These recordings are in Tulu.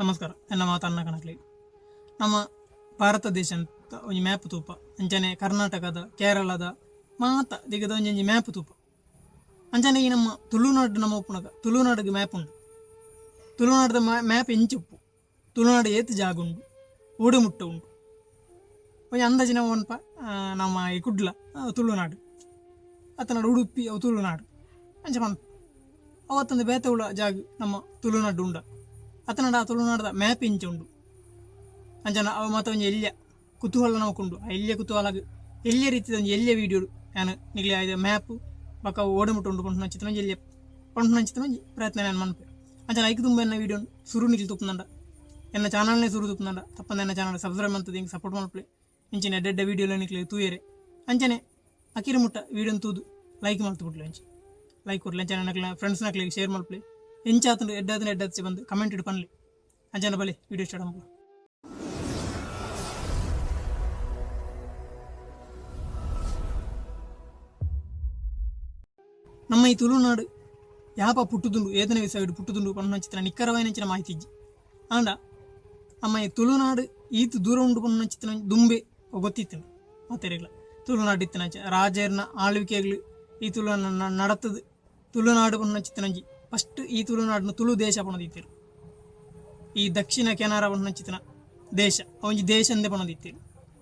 ನಮಸ್ಕಾರ ಎನ್ನ ಮಾತ ಅನ್ನ ಕಣಕ್ಲೆ. ನಮ್ಮ ಭಾರತ ದೇಶ ಅಂತ ಒಂಜಿ ಮ್ಯಾಪ್ ತೂಪ, ಅಂಚನೆ ಕರ್ನಾಟಕದ ಕೇರಳದ ಮಾತ ದಿಗದ ಒಂಜೊಂಜಿ ಮ್ಯಾಪ್ ತೂಪ. ಅಂಚನೆ ಈ ನಮ್ಮ ತುಳುನಾಡು ನಮ್ಮ ಉಪ್ಪುನಗ ತುಳುನಾಡಿಗೆ ಮ್ಯಾಪ್ ಉಂಡು. ತುಳುನಾಡದ ಮ್ಯಾಪ್ ಎಂಚಿ ಉಪ್ಪು, ತುಳುನಾಡು ಏತ್ ಜಾಗ ಉಂಡು, ಓಡು ಮುಟ್ಟ ಉಂಡು, ಒಂಜಿ ಅಂದಾಜಿನ ಒನ್ಪ. ನಮ್ಮ ಈ ಕುಡ್ಲ ತುಳುನಾಡು ಅತ್ತನಾಡು, ಉಡುಪಿ ಅವು ತುಳುನಾಡು ಅಂಚ ಪನ್ಪ. ಅವತ್ತೊಂದು ಬೇತೆ ಉಳ ಜಾಗ ನಮ್ಮ ತುಳುನಾಡು ಉಂಡ ಅತ್ತನಾಡ ಆ ತುಳುನಾಡದ ಮ್ಯಾಪ್ ಇಂಚ ಉಂಡು. ಅಂಚನ ಅವು ಮಾತ ಒಂಜಿ ಎಲ್ಯ ಕುತೂಹಲ ನಮಕುಂಡು. ಆ ಎಲ್ಯ ಕುತೂಹಲಗ್ ಎಲ್ಯ ರೀತಿದ ಒಂಜಿ ಎಲ್ಯ ವೀಡಿಯೋ ಯಾನ್ ನಿಗ್ಲೆ ಐದ ಮ್ಯಾಪ್ ಬೊಕ್ಕ ಅವು ಓಡಮುಟ್ಟ ಉಂಡು ಪನ್ಪುನಂಚಿತ್ತಿನ ಒಂಜಿ ಎಲ್ಯ ಪನ್ಪುನಂಚಿತ್ತಿನ ಒಂಜಿ ಪ್ರಯತ್ನ ಯಾನ್ ಮನ್ಪೆ. ಅಂಚನ ಐಕ್ ದುಂಬು ಎನ್ನ ವೀಡಿಯೋ ಸುರು ನಿಕ್ಲ್ ತೂಪುನಂಡ, ಎನ್ನ ಚಾನಲ್ನೇ ಸುರು ತೂಪುನಂಡ ತಪ್ಪಂದೆ ಎನ್ನ ಚಾನಲ್ ಸಬ್ಸ್ಕ್ರೈಬ್ ಮಂತುದು ಎಂಕ್ ಸಪೋರ್ಟ್ ಮಲ್ಪುಲೆ. ಇಂಚಿನ ಎಡ್ಡೆ ಎಡ್ಡೆ ವೀಡಿಯೋಲ ನಿಕ್ಲೆ ತೂಯೆರೆ. ಅಂಚನೆ ಅಕಿರಿ ಮುಟ್ಟ ವೀಡಿಯೋನ್ ತೂದು ಲೈಕ್ ಮಲ್ತ್ ಬುಡ್ಲೆ, ಒಂಜಿ ಲೈಕ್ ಕೊರ್ಲೆ. ಅಂಚನೆ ನಕ್ಲೆನ ಫ್ರೆಂಡ್ಸ್ ನಕ್ಲೆಗ್ ಶೇರ್ ಮಲ್ಪುಲೆ. ಎಂಚಾತುಂಡು, ಎಡ್ಡಾತುಂಡು ಎಡ್ಡಾತ್ಜಿ ಪಂದ್ ಕಮೆಂಟ್ ಡ್ ಪನ್ಲೆ. ಅಂಚನೆ ಬಲೆ ವೀಡಿಯೋ ಸ್ಟಾರ್ಟ್ ಮಲ್ಪುವ. ನಮ್ಮ ಈ ತುಳುನಾಡು ಯಾಪ ಪುಟ್ಟುದುಂಡು, ಏತನ ವಿಸಯಡ್ ಪುಟ್ಟುದುಂಡು ಪನ್ಪುನಂಚಿತ್ತಿನ ನಿಖರವಾಯಿನಂಚಿನ ಮಾಹಿತಿ ಇಜ್ಜಿ. ಆಂಡ ನಮ್ಮ ಈ ತುಳುನಾಡು ಈತ್ ದೂರ ಉಂಡು ಪನ್ಪುನಂಚಿತ್ತಿನ ದುಂಬೆ ಗೊತ್ತಿತ್ತ್ಂಡ್ ಮಾತೆರೆಗ್ಲ. ತುಳುನಾಡು ಇತ್ತಿನಂಚ ರಾಜೆರ್ನ ಆಳ್ವಿಕೆಗ್ಲ್ ಈ ತುಳುನಾಡ್ ನಡತ್ದ್ ತುಳುನಾಡು ಪನ್ಪುನಂಚಿತ್ತಿನಂಜಿ ಫಸ್ಟ್ ಈ ತುಳುನಾಡ್ನ್ ತುಳು ದೇಶ ಪನೊಂದಿತ್ತೆರ್. ಈ ದಕ್ಷಿಣ ಕೆನರಾ ಪನ್ಪುನಂಚಿತ್ತಿನ ದೇಶ ಅವೊಂಜಿ ದೇಶ ಅಂದೆ ಪನೊಂದಿತ್ತೆರ್.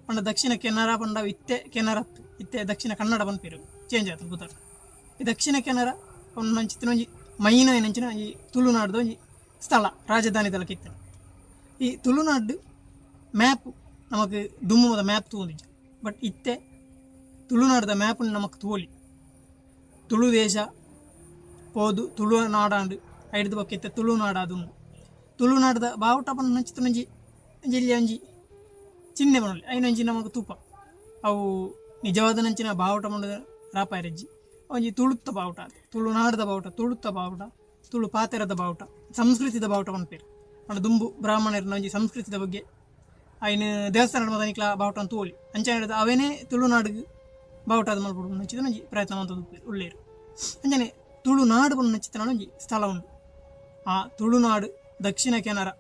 ಪಂಡ ದಕ್ಷಿಣ ಕೆನರಾ ಪಂಡ ಇತ್ತೆ ಕೆನರತ್, ಇತ್ತೆ ದಕ್ಷಿಣ ಕನ್ನಡ ಪನ್ಪೆರ್, ಚೇಂಜ್ ಆತ್ಂಡ್ ಪುದರ್. ಈ ದಕ್ಷಿಣ ಕೆನರಾ ಪನ್ಪುನಂಚಿತ್ತಿನ ಒಂಜಿ ಮೈನ್ ಆಯಿನಂಚಿನ ಈ ತುಳುನಾಡ್ದ ಒಂಜಿ ಸ್ಥಳ, ರಾಜಧಾನಿ ತಲಕ ಇತ್ತ್ಂಡ್. ಈ ತುಳುನಾಡ್ ಮ್ಯಾಪ್ ನಮಕ್ ದುಂಬು ಮ್ಯಾಪ್ ತೂವೊಂದಿಜ್ಜ, ಬಟ್ ಇತ್ತೆ ತುಳುನಾಡ್ದ ಮ್ಯಾಪ್ ನಮಕ್ ತೂವೊಲಿ. ತುಳು ದೇಶ ಪೋದು ತುಳುನಾಡಾಂಡ್, ಐಡ್ದ್ ಬೊಕ್ಕ ಇತ್ತೆ ತುಳುನಾಡಾದುಂಡು. ತುಳುನಾಡ್ದ ಬಾವುಟ ಪನ್ಪುನಂಚಿತ್ತಿನ ಒಂಜಿ ಒಂಜಿ ಎಲ್ಯ ಒಂಜಿ ಚಿಹ್ನೆ ಪನೊಲಿ, ಐನ್ ಒಂಜಿ ನಮಕ್ ತೂಪ. ಅವು ನಿಜವಾದನಂಚಿನ ಬಾವುಟ ಪಂಡುದು ರಾಪಾಯೆರೆಜ್ಜಿ, ಒಂಜಿ ತುಳುತ್ತ ಬಾವುಟ, ತುಳುನಾಡ್ದ ಬಾವುಟ, ತುಳುತ್ತ ಬಾವುಟ, ತುಳು ಪಾತೆರದ ಬಾವುಟ, ಸಂಸ್ಕೃತಿದ ಬಾವುಟ ಪನ್ಪೆರ್. ಪಂಡ ದುಂಬು ಬ್ರಾಹ್ಮಣೆರ್ನ ಒಂಜಿ ಸಂಸ್ಕೃತಿದ ಬಗ್ಗೆ ಐನ್ ದೇವಸ್ಥಾನ ಮಾತ ನಿಕ್ಲ ಬಾವುಟ ತೂವೊಲಿ. ಅಂಚನೆ ಅವೇನೇ ತುಳುನಾಡ್ಗ್ ಬಾವುಟ ಆದ್ ಮಲ್ಪೊಡು ಪನ್ಪುನಂಚಿತ್ತಿನ ಒಂಜಿ ಪ್ರಯತ್ನ ಮಲ್ತೊಂದು ಉಲ್ಲೆರ್. ಅಂಚನೆ ತುಳುನಾಡು ಪನ್ಪುನಂಚಿತ್ತಿನ ಒಂಜಿ ಸ್ಥಳ ಉಂಡು. ಆ ತುಳುನಾಡು ದಕ್ಷಿಣ ಕೆನರಾ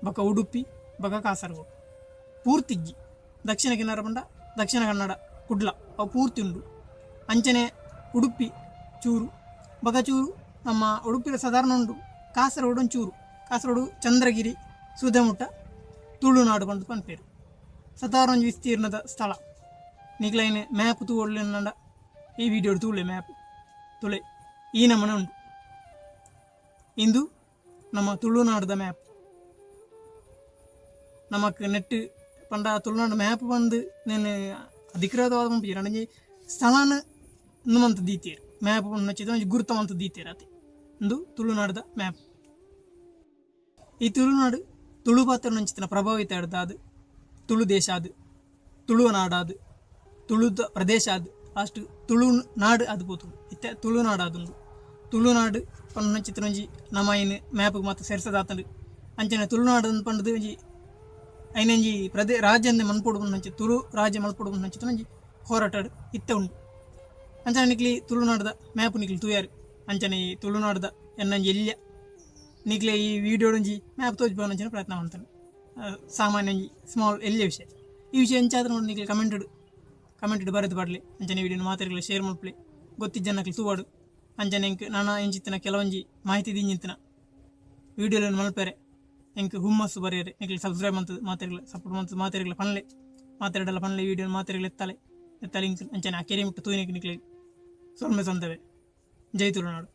ಬೊಕ ಉಡುಪಿ ಬೊಕ ಕಾಸರಗೋಡು ಪೂರ್ತಿ ಇಜ್ಜಿ. ದಕ್ಷಿಣ ಕೆನರಾ ಪಂಡ ದಕ್ಷಿಣ ಕನ್ನಡ ಕುಡ್ಲ ಅವು ಪೂರ್ತಿ ಉಂಡು. ಅಂಚನೆ ಉಡುಪಿ ಚೂರು ಬೊಕ ಚೂರು ನಮ್ಮ ಉಡುಪಿದ ಸಾಧಾರಣ ಉಂಡು, ಕಾಸರಗೋಡು ಒಂಚೂರು, ಕಾಸರಗೋಡು ಚಂದ್ರಗಿರಿ ಸುದೆಮುಟ್ಟ ತುಳುನಾಡು ಪಂದ್ ಪನ್ಪೆರ್. ಸಾಧಾರಣ ಒಂಜಿ ವಿಸ್ತೀರ್ಣದ ಸ್ಥಳ. ನಿಕ್ಲೈನ್ ಮ್ಯಾಪ್ ತೂವೊಡ್ಲಿಂಡ ಈ ವಿಡಿಯೋಡ್ ತೂಲೆ, ಮ್ಯಾಪ್ ತೂಲೆ ಈ ನಮೂನೆ ಉಂಡು. ಇಂದು ನಮ್ಮ ತುಳುನಾಡ್ದ ಮ್ಯಾಪ್. ನಮಕ್ ನೆಟ್ ಪಂಡ ತುಳುನಾಡ್ ಮ್ಯಾಪ್ ಪಂದ್ ನೆನ್ ಅಧಿಕೃತವಾದ್ ಪನ್ಪುಜೆರ್, ಆಂಡ ಒಂಜಿ ಸ್ಥಳನ್ ಉಂದು ಮಂತ್ ದೀತೆರ್. ಮ್ಯಾಪ್ ಪಂಡ ಒಂಜಿ ಗುರ್ತ ಮಂತ್ ದೀತೆರ್ ಆತೆ. ಉಂದು ತುಳುನಾಡ್ದ ಮ್ಯಾಪ್. ಈ ತುಳುನಾಡು ತುಳು ಪಾತೆರುನಂಚಿತ್ತಿನ ಪ್ರಭಾವಿತ ಆದ್ ತುಳು ದೇಶ ಆದ್, ತುಳುವ ನಾಡಾದ್, ತುಳುತ ಪ್ರದೇಶ ಆದ್, ಲಾಸ್ಟ್ ತುಳುನಾಡು ಆದ್ ಪೋತುಂಡು. ಇತ್ತೆ ತುಳುನಾಡು ಆದುಂಡು. ತುಳುನಾಡು ಪನ್ಪುನಂಚಿತ್ತಿನ ಒಂಜಿ ನಮ ಐನ್ ಮ್ಯಾಪ್ ಮಾತ ಸೇರ್ಸದಾತ್ಂಡ್. ಅಂಚನೆ ತುಳುನಾಡು ಪಂಡ್ದ್ ಒಂಜಿ ಐನೊಂಜಿ ಪ್ರದೇ ರಾಜ್ಯ ಮನ್ಪೊಡು ಪನ್ಪುನಂಚಿ, ತುಳು ರಾಜ್ಯ ಮಲ್ಪೊಡು ಪನ್ಪುನಂಚಿತ್ತಿನ ಒಂಜಿ ಹೋರಾಟಡ್ ಇತ್ತೆ ಉಂಡು. ಅಂಚನೆ ನಿಕ್ಲಿ ತುಳುನಾಡ್ದ ಮ್ಯಾಪ್ ನಿಕ್ಲು ತೂಯರ್. ಅಂಚನೆ ಈ ತುಳುನಾಡ್ದ ಎನ್ನೊಂಜಿ ಎಲ್ಯ ನಿಕ್ಲೆ ಈ ವಿಡಿಯೋಡೊಂಜಿ ಮ್ಯಾಪ್ ತೋಜಿಪಾವುನಂಚಿನ ಪ್ರಯತ್ನ ಮಲ್ತುಂಡು. ಸಾಮಾನ್ಯ ಒಂಜಿ ಸ್ಮಾಲ್ ಎಲ್ಯ ವಿಷಯ. ಈ ವಿಷಯ ಎಂಚಾದ್ ನೋಡು ನಿಕ್ಲೆ ಕಮೆಂಟ್ ಕಮೆಂಟ್ ಬರೆದು ಪಾಡ್ಲೆ. ಅಂಚನೆ ವಿಡಿಯೋನು ಮಾತೆರ್ಗ್ಲ ಶೇರ್ ಮಲ್ಪುಲೆ, ಗೊತ್ತಿಜ್ಜನಕ್ಲು ತೂವಡು. ಅಂಚನೆ ಎಂಕ್ ನನ ಇಂಚಿತ್ತಿನ ಕೆಲವೊಂಜಿ ಮಾಹಿತಿ ದಿಂಜಿತ್ತಿನ ವಿಡಿಯೋಲೆನ್ ಮಲ್ಪೆರೆ ಎಂಕ್ ಹುಮ್ಮಸ್ಸು ಬರೆಯರೆ ನಿಕ್ಲೆ ಸಬ್ಸ್ಕ್ರೈಬ್ ಮಂತುದು ಮಾತೆರ್ಗ್ಲ ಸಪೋರ್ಟ್ ಮಂತುದು ಮಾತೆರ್ಗ್ಲ ಪನ್ಲೆ, ಮಾತೆರ್ಡಲ ಪನ್ಲೆ, ವಿಡಿಯೋ ಮಾತೆರ್ಗ್ಲ ಎತ್ತಾಲೆ ಎತ್ತಾಲೆ ಇಂಕ್. ಅಂಚನೆ ಅಕೇರಿ ಮುಟ್ಟ ತೂಯಿನೆಕ್ ನಿಕ್ಲೆ ಸೊಲ್ಮೆ ಸಂದವೆ. ಜೈ ತುಳುನಾಡು.